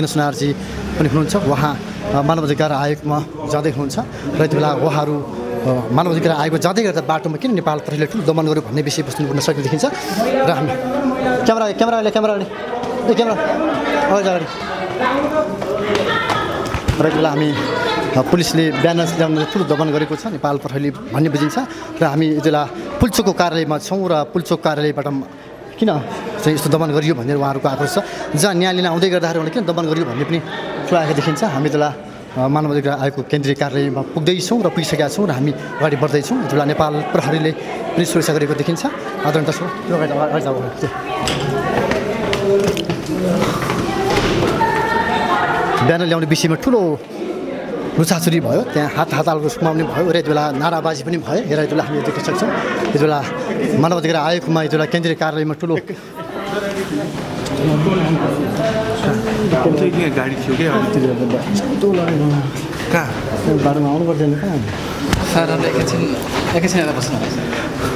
सुनारजी पनि हुनुहुन्छ उहाँ मानवाधिकार आयोगमा जाँदै हुनुहुन्छ र यति बेला उहाँहरू मानवाधिकार आयोगमा जाँदै गर्दा बाटोमा किन नेपाल प्रहरीले ठुलो दमन गर्यो भन्ने विषयवस्तु पुग्न सकेको देखिन्छ र हामी क्यामेरा अगाडि र यति बेला हामी पुलिसले ब्यानर ल्याउन ठुलो दमन गरेको छ नेपाल प्रहरीले भन्ने बुझिन्छ र हामी यति बेला पुल्चोकको कार्यालयमा छौँ र पुल्चोक कार्यालयबाट किन चाहिँ यस्तो दमन गरियो भनेर उहाँहरूको आक्रोश छ जहाँ न्याय लिन आउँदै गर्दाखेरि उहाँले किन दमन गरियो भन्ने पनि ठुलो आएको देखिन्छ हामी यति बेला मानवाधिकार आयोगको केन्द्रीय कार्यालयमा पुग्दैछौँ र पुगिसकेका छौँ र हामी अगाडि बढ्दैछौँ यति बेला नेपाल प्रहरीले पनि सुरक्षा गरेको देखिन्छ आदरणीय ब्यानर ल्याउने विषयमा ठुलो लुछाचुरी भयो त्यहाँ हाततालको सुमाउने भयो र यति बेला नाराबाजी पनि भयो हेर यति बेला हामी देख्न सक्छौँ यति बेला मानवाधिकार आयोगमा यति बेला केन्द्रीय कार्यालयमा ठुलो गाडी थियो क्या कहाँ बाटोमा आउनु पर्दैन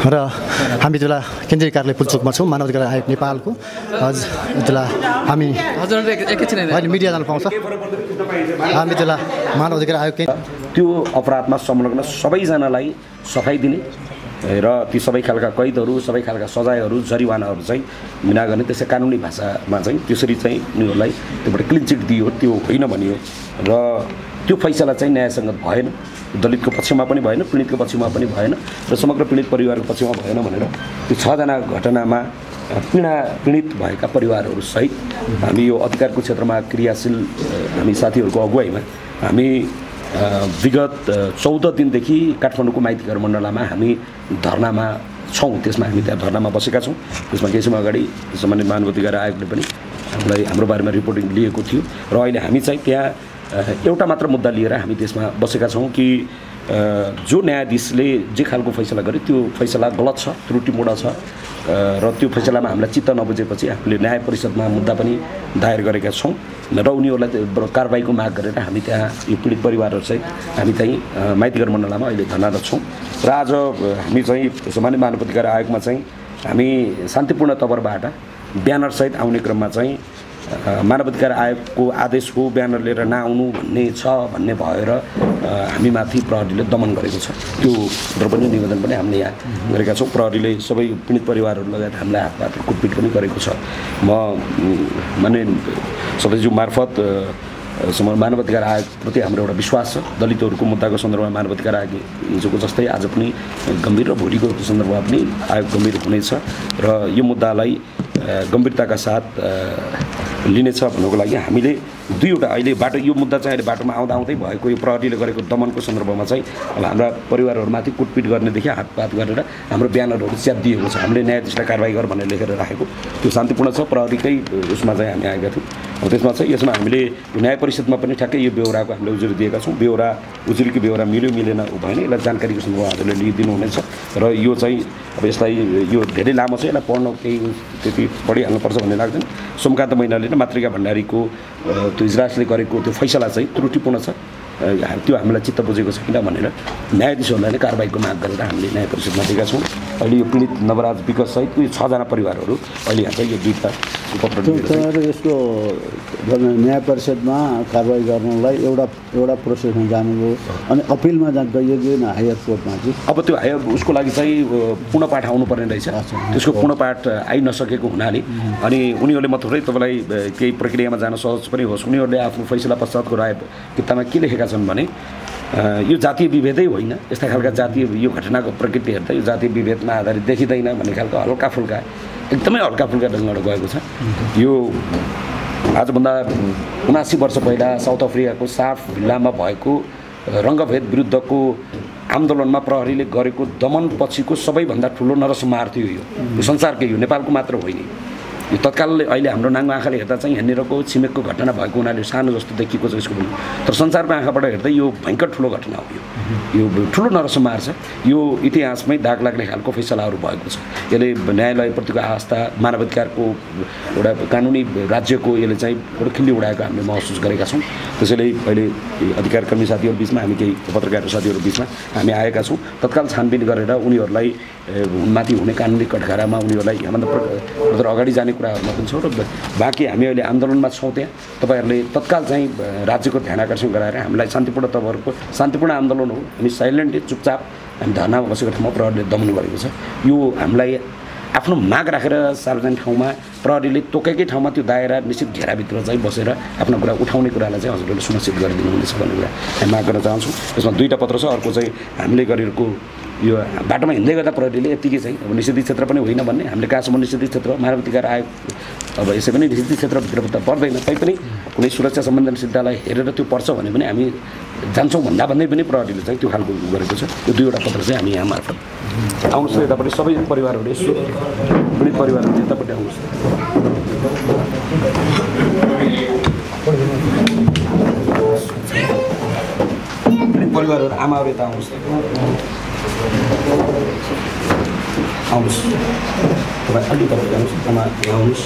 र हामी यति बेला केन्द्रीय कार्यालय पुल्चोकमा छौँ मानवाधिकार आयोग नेपालको यति बेला हामी अहिले मिडिया जानु पाउँछ हामी यति बेला मानवाधिकार आयोग त्यो अपराधमा संलग्न सबैजनालाई सफाइ दिने र ती सबै खालका कैदहरू सबै खालका सजायहरू जरिवानाहरू चाहिँ बिना गर्ने त्यसै कानुनी भाषामा चाहिँ त्यसरी चाहिँ उनीहरूलाई त्योबाट क्लिन चिट दियो त्यो होइन भनियो र त्यो फैसला चाहिँ न्यायसङ्गत भएन दलितको पक्षमा पनि भएन पीडितको पक्षमा पनि भएन र समग्र पीडित परिवारको पक्षमा भएन भनेर त्यो 6 जना घटनामा पीडित भएका परिवारहरूसहित हामी यो अधिकारको क्षेत्रमा क्रियाशील हामी साथीहरूको अगुवाईमा हामी विगत 14 दिनदेखि काठमाडौँको माइतीघर मण्डलामा हामी धरनामा छौँ त्यसमा हामी त्यहाँ धरनामा बसेका छौँ त्यसमा केही समय अगाडि सम्मानित मानवाधिकार आयोगले पनि हामीलाई हाम्रो बारेमा रिपोर्टिङ लिएको थियो र अहिले हामी चाहिँ त्यहाँ एउटा मात्र मुद्दा लिएर हामी त्यसमा बसेका छौँ कि जो न्यायाधीशले जे खालको फैसला गर्यो त्यो फैसला गलत छ त्रुटिपूर्ण छ र त्यो फैसलामा हामीलाई चित्त नबुझेपछि हामीले न्याय परिषदमा मुद्दा पनि दायर गरेका छौँ र उनीहरूलाई कारबाहीको माग गरेर हामी त्यहाँ यो पीडित परिवारहरूसहित हामी चाहिँ माइतीघर मण्डलामा अहिले धरनारत छौँ र आज हामी चाहिँ सामान्य मानवाधिकार आयोगमा चाहिँ हामी शान्तिपूर्ण तवरबाट ब्यानरसहित आउने क्रममा चाहिँ मानवाधिकार आयोगको आदेशको ब्यानर लिएर नआउनु भन्ने छ भन्ने भएर हामीमाथि प्रहरीले दमन गरेको छ त्यो पनि निवेदन पनि हामीले यहाँ गरेका छौँ प्रहरीले सबै पीडित परिवारहरू लगायत हामीलाई हातपात कुटपिट पनि गरेको छ म माने सबैजु मार्फत मानवाधिकार आयोगप्रति हाम्रो एउटा विश्वास छ दलितहरूको मुद्दाको सन्दर्भमा मानवाधिकार आयोग हिजोको जस्तै आज पनि गम्भीर र भोलिको सन्दर्भमा पनि आयोग गम्भीर हुनेछ र यो मुद्दालाई गम्भीरताका साथ लिनेछ भन्नको लागि हामीले दुईवटा अहिले बाटो यो मुद्दा चाहिँ अहिले बाटोमा आउँदा आउँदै भएको यो प्रहरीले गरेको दमनको सन्दर्भमा चाहिँ अब हाम्रा परिवारहरूमाथि कुटपिट गर्नेदेखि हातपात गरेर हाम्रो ब्यानरहरू च्यातिएको छ हामीले न्यायाधीशलाई कारबाही गर भनेर लेखेर राखेको त्यो शान्तिपूर्ण छ प्रहरीकै उसमा चाहिँ हामी आएका थियौँ अब त्यसमा चाहिँ यसमा हामीले न्याय परिषदमा पनि ठ्याक्कै यो बेहोराको हामीले उजुरी दिएका छौँ उजुरीको बेहोरा मिल्यो मिलेन भएन यसलाई जानकारीको सन्दर्भमा हजुरले लिइदिनु हुनेछ र यो चाहिँ अब यसलाई यो धेरै लामो छ यसलाई पढ्न केही त्यति पढिहाल्नुपर्छ भन्ने लाग्दैन सोमकान्त मैनाली र मातृका भण्डारीको त्यो इजलासले गरेको त्यो फैसला चाहिँ त्रुटिपूर्ण छ त्यो हामीलाई चित्त बुझेको छ किन भनेर न्यायाधीशहरूलाई नै कारबाहीको माग गरेर हामीले न्याय परिषदमा दिएका छौँ अहिले यो पीडित नवराज विकाससहित यो 6 जना परिवारहरू अहिले यहाँ चाहिँ यो दुईटा पत्र यसको न्याय परिषदमा कारबाही गर्नलाई एउटा प्रोसेसमा जानुभयो अनि अपिलमा गइयो कि हायर कोर्टमा चाहिँ अब त्यो हायर उसको लागि चाहिँ पुनः पाठ आउनुपर्ने रहेछ त्यसको पुनः पाठ आइ नसकेको हुनाले अनि उनीहरूले म थोरै तपाईँलाई केही प्रक्रियामा जान सहज पनि होस् उनीहरूले आफ्नो फैसला पश्चातको राय किताबमा के लेखेका छन् भने यो जातीय विभेदै होइन यस्ता खालका जातीय यो घटनाको प्रकृति हेर्दा यो जातीय विभेदमा आधारित देखिँदैन भन्ने खालको हल्का फुल्का एकदमै हल्का फुल्का ढङ्गबाट गएको छ यो आजभन्दा 79 वर्ष पहिला साउथ अफ्रिकाको साफ जिल्लामा भएको रङ्गभेद विरुद्धको आन्दोलनमा प्रहरीले गरेको दमन पछिको सबैभन्दा ठुलो नरसंहार थियो यो संसारकै यो नेपालको मात्र होइन यो तत्कालले अहिले हाम्रो नाङ्गो आँखाले हेर्दा चाहिँ यहाँनिरको छिमेकको घटना भएको हुनाले सानो जस्तो देखिएको छ यसको तर संसारको आँखाबाट हेर्दा यो भयङ्कर ठुलो घटना हो यो ठुलो नरसंहार छ यो इतिहासमै दाग लाग्ने खालको फैसलाहरू भएको छ यसले न्यायालयप्रतिको आस्था मानवाधिकारको एउटा कानुनी राज्यको यसले चाहिँ एउटा खिल्ली उडाएको हामीले महसुस गरेका छौँ त्यसैले अहिले अधिकारकर्मी साथीहरू बिचमा हामी केही पत्रकार साथीहरू बिचमा हामी आएका छौँ तत्काल छानबिन गरेर उनीहरूलाई माथि हुने कानुनी कठघरामा उनीहरूलाई यहाँभन्दा अगाडि जाने कुराहरूमा पनि छौँ र बाँकी हामी अहिले आन्दोलनमा छौँ। त्यहाँ तपाईँहरूले तत्काल चाहिँ राज्यको ध्यान आकर्षण गराएर हामीलाई शान्तिपूर्ण तपाईँहरूको शान्तिपूर्ण आन्दोलन हो, हामी साइलेन्टली चुपचाप हामी धरनामा बसेको ठाउँमा प्रहरीले दमन गरेको छ। यो हामीलाई आफ्नो माग राखेर सार्वजनिक ठाउँमा प्रहरीले तोकेकै ठाउँमा त्यो दायरा निश्चित घेराभित्र चाहिँ बसेर आफ्नो कुरा उठाउने कुरालाई चाहिँ हजुरहरूले सुनिश्चित गरिदिनु हुनेछ भन्ने कुरा हामी माग गर्न चाहन्छौँ। यसमा दुईवटा पत्र छ। अर्को चाहिँ हामीले गरेको यो बाटोमा हिँड्दै गर्दा प्रहरीले यत्तिकै चाहिँ अब निषेधित क्षेत्र पनि होइन भन्ने, हामीले कहाँसम्म निषेधित क्षेत्र मानवाधिकार आयोग अब यसै पनि निषेधित क्षेत्रभित्र त पर्दैन, तैपनि कुनै सुरक्षा सम्बन्धी निषेधालाई हेरेर त्यो पर्छ भने पनि हामी जान्छौँ भन्दा भन्दै पनि प्रहरीले चाहिँ त्यो खालको गरेको छ। यो दुईवटा पत्र चाहिँ हामी यहाँ मार्फत आउनुहोस् न, यतापट्टि सबै परिवारहरू यसो पीडित परिवारहरू यतापट्टि आउनुहोस्। पीडित परिवारहरू आमाहरू यता आउनुहोस्, आउनुहोस् तपाईँ अलि तपाईँ आउनुहोस्, आमा आउनुहोस्,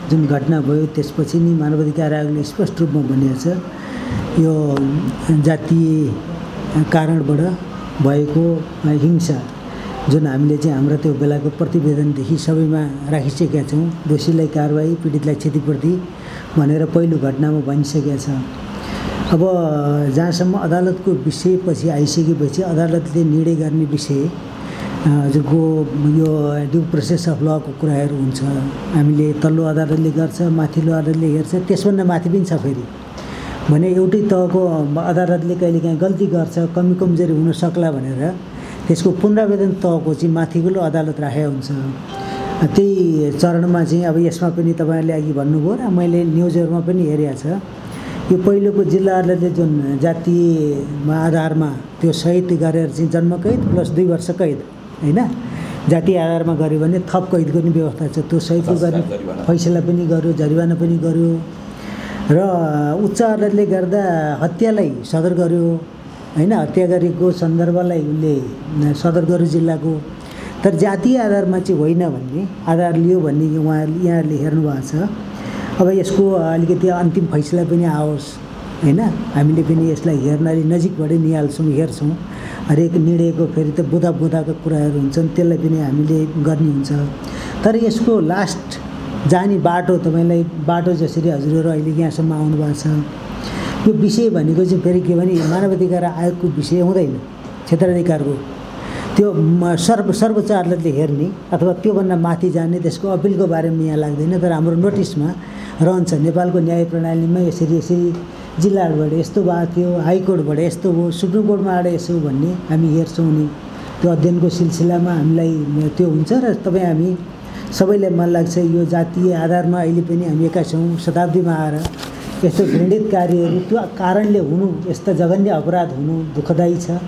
जुन घटना भयो त्यसपछि नि मानवाधिकार आयोगले स्पष्ट रूपमा भनेको छ यो जातीय कारणबाट भएको हिंसा जुन हामीले चाहिँ हाम्रो त्यो बेलाको प्रतिवेदनदेखि सबैमा राखिसकेका छौँ। दोषीलाई कारबाही, पीडितलाई क्षतिपूर्ति भनेर पहिलो घटनामा भनिसकेका छ। अब जहाँसम्म अदालतको विषय पछि आइसकेपछि अदालतले निर्णय गर्ने विषय हजुरको यो ड्यु प्रोसेस अफ लको कुराहरू हुन्छ। हामीले तल्लो अदालतले गर्छ, माथिल्लो अदालतले हेर्छ, त्यसभन्दा माथि पनि छ फेरि भने एउटै तहको अदालतले कहिलेकाहीँ गल्ती गर्छ, कमी कमजोरी हुन सक्ला भनेर त्यसको पुनरावेदन तहको चाहिँ माथिल्लो अदालत राखेको हुन्छ। त्यही चरणमा चाहिँ अब यसमा पनि तपाईँहरूले अघि भन्नुभयो र मैले न्युजहरूमा पनि हेरेको छ। यो पहिलोको जिल्ला अदालतले जुन जातीय आधारमा त्यो सहित गरेर चाहिँ जन्मकैद प्लस 2 वर्ष कैद होइन, जातीय आधारमा गऱ्यो भने थप कैदको पनि व्यवस्था छ। त्यो सहितको गर्ने फैसला पनि गर्यो, जरिवाना पनि गर्यो र उच्च अदालतले गर्दा हत्यालाई सदर गर्यो होइन, हत्या गरेको सन्दर्भलाई उसले सदर गर्यो जिल्लाको। तर जातीय आधारमा चाहिँ होइन भन्ने आधार लियो भन्ने यहाँहरूले हेर्नुभएको छ। अब यसको अलिकति अन्तिम फैसला पनि आओस् होइन, हामीले पनि यसलाई हेर्नाले नजिकबाटै निहाल्छौँ, हेर्छौँ। हरेक निर्णयको फेरि त बुदाको कुराहरू हुन्छन्, त्यसलाई पनि हामीले गर्ने हुन्छ। तर यसको लास्ट जाने बाटो तपाईँलाई बाटो जसरी हजुरहरू अहिले यहाँसम्म आउनुभएको छ, यो विषय भनेको चाहिँ फेरि के भने मानवाधिकार आयोगको विषय हुँदैन, क्षेत्राधिकारको त्यो सर्वोच्च अदालतले हेर्ने अथवा त्योभन्दा माथि जाने त्यसको अपिलको बारेमा यहाँ लाग्दैन। तर हाम्रो नोटिसमा रहन्छ नेपालको न्याय प्रणालीमा यसरी जिल्लाहरूबाट यस्तो भएको थियो, हाइकोर्टबाट यस्तो भयो, सुप्रिम कोर्टमा आएर यसो भन्ने हामी हेर्छौँ नि। त्यो अध्ययनको सिलसिलामा हामीलाई त्यो हुन्छ र तपाईँ हामी सबैलाई मन लाग्छ यो जातीय आधारमा अहिले पनि हामी 21औं शताब्दीमा आएर यस्तो घृणित कार्यहरू त्यो कारणले हुनु, यस्ता जघन्य अपराध हुनु दुःखदायी छ।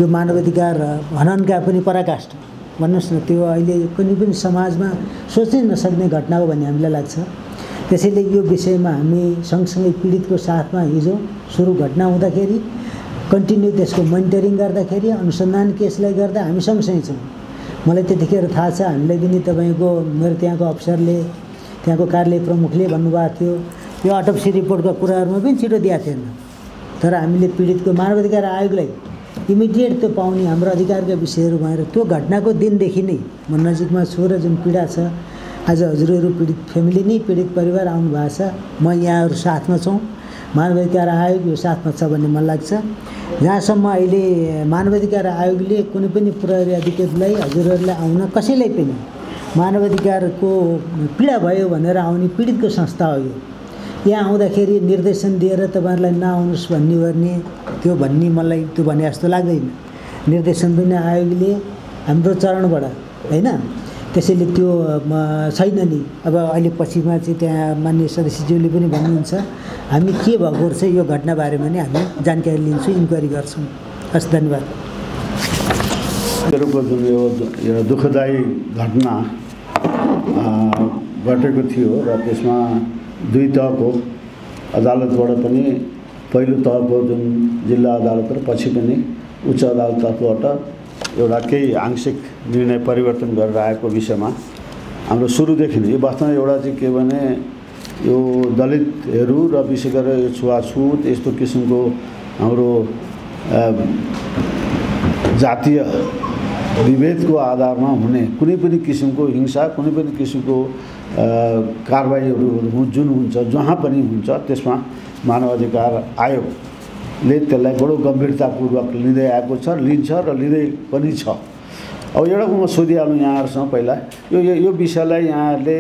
यो मानवाधिकार हननका पनि पराकाष्ठा भन्नुहोस् न, त्यो अहिले कुनै पनि समाजमा सोच्नै नसक्ने घटना हो भन्ने हामीलाई लाग्छ। त्यसैले यो विषयमा हामी सँगसँगै पीडितको साथमा हिजो सुरु घटना हुँदाखेरि कन्टिन्यू त्यसको मोनिटरिङ गर्दाखेरि अनुसन्धान केसलाई गर्दा हामी सँगसँगै छौँ। मलाई त्यतिखेर थाहा छ हामीलाई पनि तपाईँको मेरो त्यहाँको अफसरले त्यहाँको कार्यालय प्रमुखले भन्नुभएको थियो यो अटोप्सी रिपोर्टका कुराहरूमा पनि छिटो दिएको थिएन। तर हामीले पीडितको मानवाधिकार आयोगलाई इमिडिएट त्यो पाउने हाम्रो अधिकारका विषयहरू भएर त्यो घटनाको दिनदेखि नै म नजिकमा छु र जुन पीडा छ आज हजुरहरू पीडित फ्यामिली नै पीडित परिवार आउनु भएको छ, म यहाँहरू साथमा छौँ, मानवाधिकार आयोग यो साथमा छ भन्ने मलाई लाग्छ। जहाँसम्म अहिले मानवाधिकार आयोगले कुनै पनि प्रहरी अधिकारीलाई हजुरहरूलाई आउन कसैलाई पनि मानवाधिकारको पीडा भयो भनेर आउने पीडितको संस्था हो यो। यहाँ आउँदाखेरि निर्देशन दिएर तपाईँहरूलाई नआउनुहोस् भन्ने त्यो भन्ने मलाई त्यो भने जस्तो लाग्दैन। निर्देशन पनि आयोगले हाम्रो चरणबाट होइन, त्यसैले त्यो छैन नि। अब अहिले पछिमा चाहिँ त्यहाँ माननीय सदस्यज्यूले पनि भन्नुहुन्छ हामी के भएको रहेछ यो घटना बारेमा नि हामी जानकारी लिन्छौँ, इन्क्वायरी गर्छौँ। हस्, धन्यवाद। जुन यो दुःखदायी घटना घटेको थियो र त्यसमा 2 तहको अदालतबाट पनि पहिलो तहको जुन जिल्ला अदालत र पछि पनि उच्च अदालतबाट एउटा केही आंशिक निर्णय परिवर्तन गरेर आएको विषयमा हाम्रो सुरुदेखि नै यो वास्तवमा एउटा चाहिँ के भने यो दलितहरू र विशेष गरेर यो छुवाछुत यस्तो किसिमको हाम्रो जातीय विभेदको आधारमा हुने कुनै पनि किसिमको हिंसा कुनै पनि किसिमको कारबाहीहरू जुन हुन्छ जहाँ पनि हुन्छ त्यसमा मानव अधिकार आयोगले त्यसलाई बडो गम्भीरतापूर्वक लिँदै आएको छ लिन्छ र लिँदै पनि छ। अब एउटा म सोधिहाल्नु यहाँहरूसँग पहिला यो विषयलाई यहाँहरूले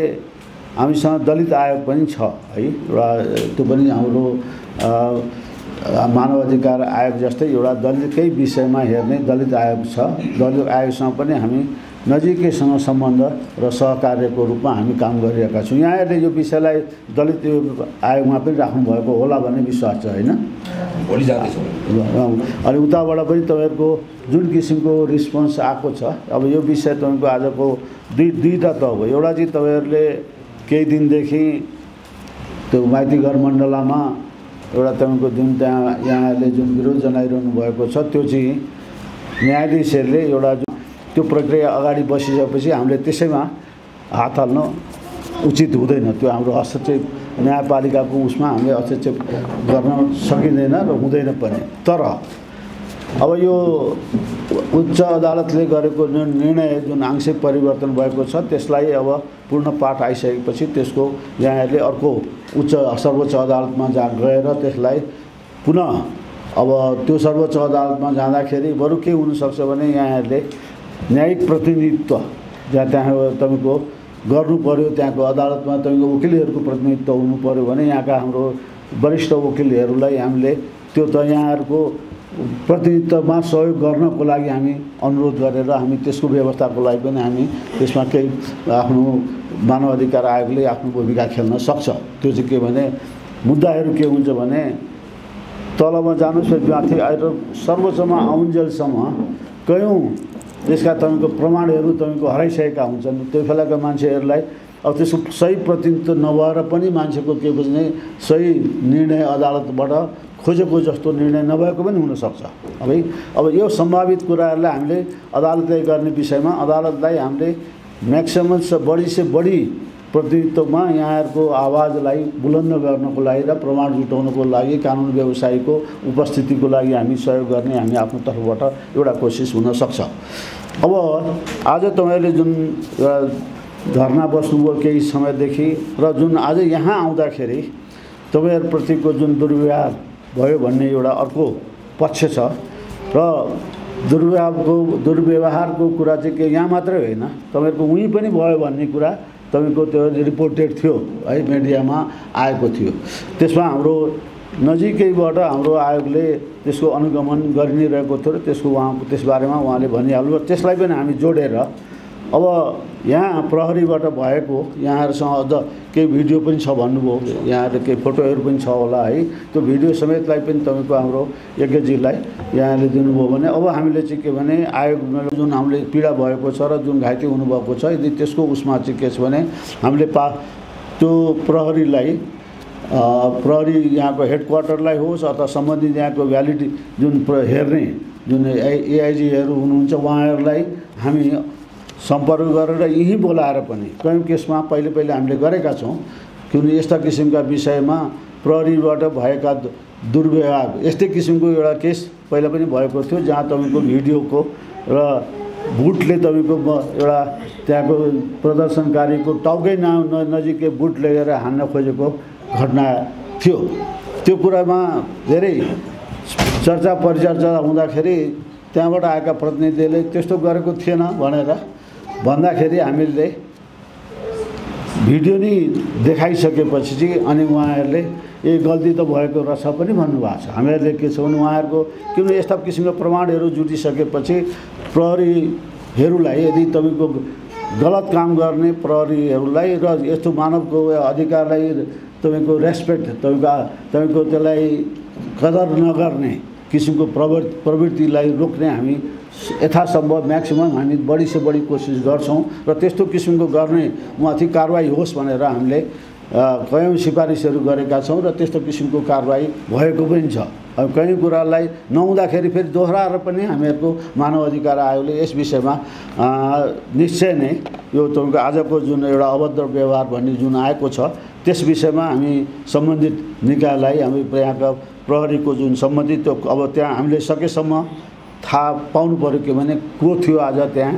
हामीसँग दलित आयोग पनि छ है एउटा त्यो पनि हाम्रो मानव अधिकार आयोग जस्तै एउटा दलितकै विषयमा हेर्ने दलित आयोग छ। दलित आयोगसँग पनि हामी नजिकैसँग सम्बन्ध र सहकार्यको रूपमा हामी काम गरिरहेका छौँ। यहाँहरूले यो विषयलाई दलित आयोगमा पनि राख्नुभएको होला भन्ने विश्वास छ होइन? भोलि जाँदैछौँ अनि उताबाट पनि तपाईँहरूको जुन किसिमको रिस्पोन्स आएको छ अब यो विषय तपाईँको आजको दुईवटा त हो। एउटा चाहिँ तपाईँहरूले केही दिनदेखि त्यो माइतीघर मण्डलामा एउटा तपाईँको जुन त्यहाँ यहाँहरूले जुन विरोध जनाइरहनु भएको छ त्यो चाहिँ न्यायाधीशहरूले एउटा त्यो प्रक्रिया अगाडि बसिसकेपछि हामीले त्यसैमा हात हाल्न उचित हुँदैन। त्यो हाम्रो हस्तक्षेप न्यायपालिकाको उसमा हामीले हस्तक्षेप गर्न सकिँदैन र हुँदैन पनि। तर अब यो उच्च अदालतले गरेको जुन निर्णय जुन आंशिक परिवर्तन भएको छ त्यसलाई अब पूर्ण पाठ आइसकेपछि त्यसको यहाँहरूले अर्को सर्वोच्च अदालतमा गएर त्यसलाई पुनः अब त्यो सर्वोच्च अदालतमा जाँदाखेरि बरु के हुनसक्छ भने यहाँहरूले न्यायिक प्रतिनिधित्व जहाँ त्यहाँ तपाईँको गर्नु पर्यो त्यहाँको अदालतमा तपाईँको वकिलहरूको प्रतिनिधित्व हुनु पर्यो भने यहाँका हाम्रो वरिष्ठ वकिलहरूलाई हामीले त्यो त यहाँहरूको प्रतिनिधित्वमा सहयोग गर्नको लागि हामी अनुरोध गरेर हामी त्यसको व्यवस्थाको लागि पनि हामी त्यसमा केही आफ्नो मानव अधिकार आयोगले आफ्नो भूमिका खेल्न सक्छ। त्यो चाहिँ के भने मुद्दाहरू के हुन्छ भने तलमा जानुहोस् माथि आएर सर्वोच्चमा आउन्जेलसम्म कयौँ त्यसका तपाईँको प्रमाणहरू तपाईँको हराइसकेका हुन्छन्। त्यो बेलाका मान्छेहरूलाई अब त्यसको सही प्रतिनिधित्व नभएर पनि मान्छेको के बुझ्ने सही निर्णय अदालतबाट खोजेको जस्तो निर्णय नभएको पनि हुनसक्छ। अब यो सम्भावित कुराहरूलाई हामीले अदालतले गर्ने विषयमा अदालतलाई हामीले म्याक्सिमम बढी से बढी प्रतिनिधित्वमा यहाँहरूको आवाजलाई बुलन्द गर्नको लागि र प्रमाण जुटाउनको लागि कानुन व्यवसायीको उपस्थितिको लागि हामी सहयोग गर्ने हामी आफ्नो तर्फबाट एउटा कोसिस हुनसक्छ। अब आज तपाईँहरूले जुन धरना बस्नुभयो केही समयदेखि र जुन आज यहाँ आउँदाखेरि तपाईँहरूप्रतिको जुन दुर्व्यवहार भयो भन्ने एउटा अर्को पक्ष छ र दुर्व्यवहारको कुरा चाहिँ के यहाँ मात्रै होइन तपाईँहरूको उहीँ पनि भयो भन्ने कुरा तपाईँको त्यो रिपोर्टेड थियो है मिडियामा आएको थियो। त्यसमा हाम्रो नजिकैबाट हाम्रो आयोगले त्यसको अनुगमन गरि नै रहेको थियो र त्यसबारेमा उहाँले भनिहाल्नु। त्यसलाई पनि हामी जोडेर अब यहाँ प्रहरीबाट भएको यहाँहरूसँग अझ केही भिडियो पनि छ भन्नुभयो यहाँहरूले केही फोटोहरू पनि छ होला है त्यो भिडियो समेतलाई पनि तपाईँको हाम्रो यज्ञजीलाई यहाँले दिनुभयो भने अब हामीले चाहिँ के भने आयोगमा जुन हामीले पीडा भएको छ र जुन घाइते हुनुभएको छ यदि त्यसको उसमा चाहिँ के छ भने हामीले त्यो प्रहरीलाई प्रहरी यहाँको हेडक्वार्टरलाई होस् अथवा सम्बन्धित यहाँको भ्यालिडी जुन हेर्ने जुन एआइजीहरू हुनुहुन्छ उहाँहरूलाई हामी सम्पर्क गरेर यहीँ बोलाएर पनि कयौँ केसमा पहिले हामीले गरेका छौँ। किनभने यस्ता किसिमका विषयमा प्रहरीबाट भएका दुर्व्यवहार यस्तै किसिमको एउटा केस पहिला पनि भएको थियो जहाँ तपाईँको भिडियोको र बुटले तपाईँको एउटा त्यहाँको प्रदर्शनकारीको टाउकै नजिकै बुट लिएर हान्न खोजेको घटना थियो। त्यो कुरामा धेरै चर्चा परिचर्चा हुँदाखेरि त्यहाँबाट आएका प्रतिनिधिले त्यस्तो गरेको थिएन भनेर भन्दाखेरि हामीले भिडियो नै देखाइसकेपछि चाहिँ अनि उहाँहरूले ए गल्ती त भएको रहेछ पनि भन्नुभएको छ। हामीहरूले के छ भने उहाँहरूको किनभने यस्ता किसिमका प्रमाणहरू जुटिसकेपछि प्रहरीहरूलाई यदि तपाईँको गलत काम गर्ने प्रहरीहरूलाई र यस्तो मानवको अधिकारलाई तपाईँको रेस्पेक्ट तपाईँको त्यसलाई कदर नगर्ने किसिमको प्रवृत्तिलाई रोक्ने हामी यथासम्भव म्याक्सिमम हामी बढी से बढी कोसिस गर्छौँ र त्यस्तो किसिमको गर्ने माथि कारवाही होस् भनेर हामीले कयौँ सिफारिसहरू गरेका छौँ र त्यस्तो किसिमको कारबाही भएको पनि छ। अब कयौँ कुरालाई नहुँदाखेरि फेरि दोहोऱ्याएर पनि हामीहरूको मानव अधिकार आयोगले यस विषयमा निश्चय नै यो तपाईँको आजको जुन एउटा अभद्र व्यवहार भन्ने जुन आएको छ त्यस विषयमा हामी सम्बन्धित निकायलाई हामी यहाँका प्रहरीको जुन सम्बन्धित त्यो अब त्यहाँ हामीले सकेसम्म थाहा पाउनु पऱ्यो के भने को थियो आज त्यहाँ,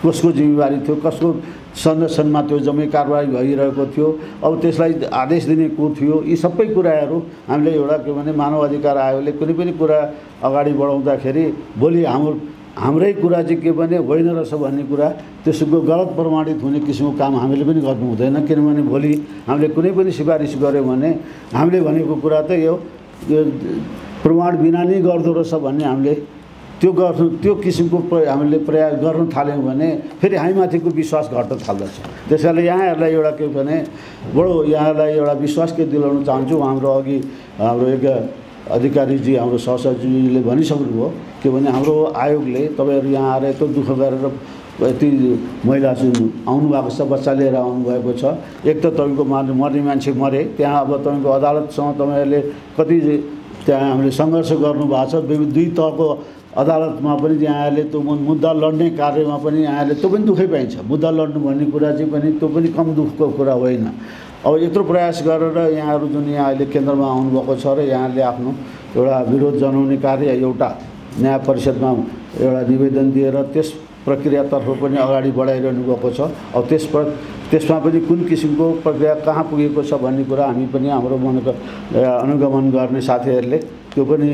कसको जिम्मेवारी थियो, कसको संरक्षणमा त्यो जम्मै कारबाही भइरहेको थियो, अब त्यसलाई आदेश दिने को थियो, यी सबै कुराहरू हामीले एउटा के भने मानव अधिकार आयोगले कुनै पनि कुरा अगाडि बढाउँदाखेरि भोलि हाम्रै कुरा चाहिँ के भने होइन रहेछ भन्ने कुरा त्यसको गलत प्रमाणित हुने किसिमको काम हामीले पनि गर्नु हुँदैन। किनभने भोलि हामीले कुनै पनि सिफारिस गऱ्यौँ भने हामीले भनेको कुरा त यो प्रमाण बिना नै गर्दो रहेछ भन्ने हामीले त्यो किसिमको हामीले प्रयास गर्न थाल्यौँ भने फेरि हामीमाथिको विश्वास घट्न थाल्दछ। त्यसैले यहाँहरूलाई एउटा के भने बडो यहाँलाई एउटा विश्वास के दिलाउन चाहन्छु। हाम्रो अघि हाम्रो एक अधिकारीजी हाम्रो सहसचिवजीले भनिसक्नुभयो के भने हाम्रो आयोगले तपाईँहरू यहाँ आएर यत्रो दुःख गरेर यति महिला जुन आउनुभएको छ, बच्चा लिएर आउनुभएको छ, एक त तपाईँको मर्ने मान्छे मरे, त्यहाँ अब तपाईँको अदालतसँग तपाईँहरूले कति त्यहाँ हामीले सङ्घर्ष गर्नुभएको छ। दुई तहको अदालतमा पनि यहाँहरूले त्यो मुद्दा लड्ने कार्यमा पनि यहाँहरूले त्यो पनि दुःखै पाइन्छ। मुद्दा लड्नु भन्ने कुरा चाहिँ पनि त्यो पनि कम दुःखको कुरा होइन। अब यत्रो प्रयास गरेर यहाँहरू जुन यहाँ अहिले केन्द्रमा आउनुभएको छ र यहाँले आफ्नो एउटा विरोध जनाउने कार्य एउटा न्याय परिषदमा एउटा निवेदन दिएर त्यस प्रक्रियातर्फ पनि अगाडि बढाइरहनु भएको छ। अब त्यसमा पनि कुन किसिमको प्रक्रिया कहाँ पुगेको छ भन्ने कुरा हामी पनि हाम्रो मनको अनुगमन गर्ने साथीहरूले त्यो पनि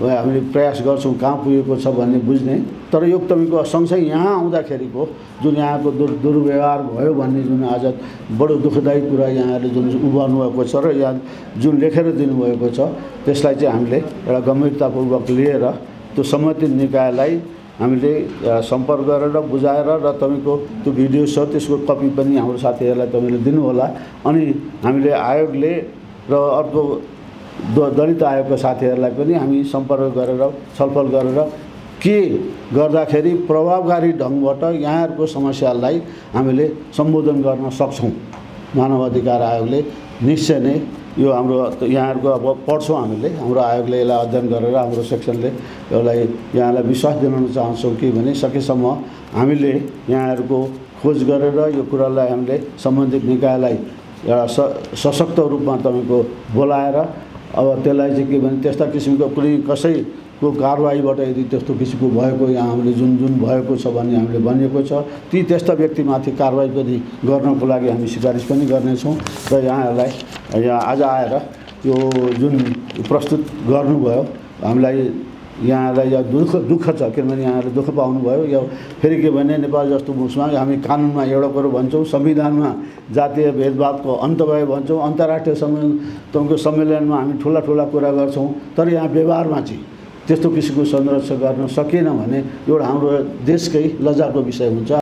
हामीले प्रयास गर्छौँ कहाँ पुगेको छ भन्ने बुझ्ने। तर यो तपाईँको सँगसँगै यहाँ आउँदाखेरिको जुन यहाँको दुर्व्यवहार भयो भन्ने जुन आज बडो दुःखदायी कुरा यहाँहरूले जुन उभार्नु भएको छ र यहाँ जुन लेखेर दिनुभएको छ त्यसलाई चाहिँ हामीले एउटा गम्भीरतापूर्वक लिएर त्यो सम्बन्धित निकायलाई हामीले सम्पर्क गरेर बुझाएर र तपाईँको त्यो भिडियो छ त्यसको कपी पनि हाम्रो साथीहरूलाई तपाईँले दिनुहोला। अनि हामीले आयोगले र अर्को दलित आयोगका साथीहरूलाई पनि हामी सम्पर्क गरेर छलफल गरेर के गर्दाखेरि प्रभावकारी ढङ्गबाट यहाँहरूको समस्यालाई हामीले सम्बोधन गर्न सक्छौँ। मानव अधिकार आयोगले निश्चय नै यो हाम्रो यहाँहरूको अब पढ्छौँ हामीले, हाम्रो आयोगले यसलाई अध्ययन गरेर हाम्रो सेक्सनले यसलाई यहाँलाई विश्वास दिलाउन चाहन्छौँ कि भने सकेसम्म हामीले यहाँहरूको खोज गरेर यो कुरालाई हामीले सम्बन्धित निकायलाई एउटा सशक्त रूपमा तपाईँको बोलाएर अब त्यसलाई चाहिँ के भने त्यस्ता किसिमको कुनै कसैको कारबाहीबाट यदि त्यस्तो किसिमको भएको यहाँ हामीले जुन भएको छ भन्ने हामीले भनिएको छ ती त्यस्ता व्यक्तिमाथि कारबाही पनि गर्नको लागि हामी सिफारिस पनि गर्नेछौँ। र यहाँहरूलाई यहाँ आज आएर यो जुन प्रस्तुत गर्नुभयो हामीलाई यहाँलाई यो दुःख छ। किनभने यहाँहरूले दुःख पाउनुभयो। यो फेरि के भने नेपाल जस्तो मुलुकमा हामी कानुनमा एउटा कुरो भन्छौँ, संविधानमा जातीय भेदभावको अन्त भयो भन्छौँ, अन्तर्राष्ट्रिय तपाईँको सम्मेलनमा हामी ठुला कुरा गर्छौँ, तर यहाँ व्यवहारमा चाहिँ त्यस्तो किसिमको संरक्षण गर्न सकिएन भने एउटा हाम्रो देशकै लज्जाको विषय हुन्छ।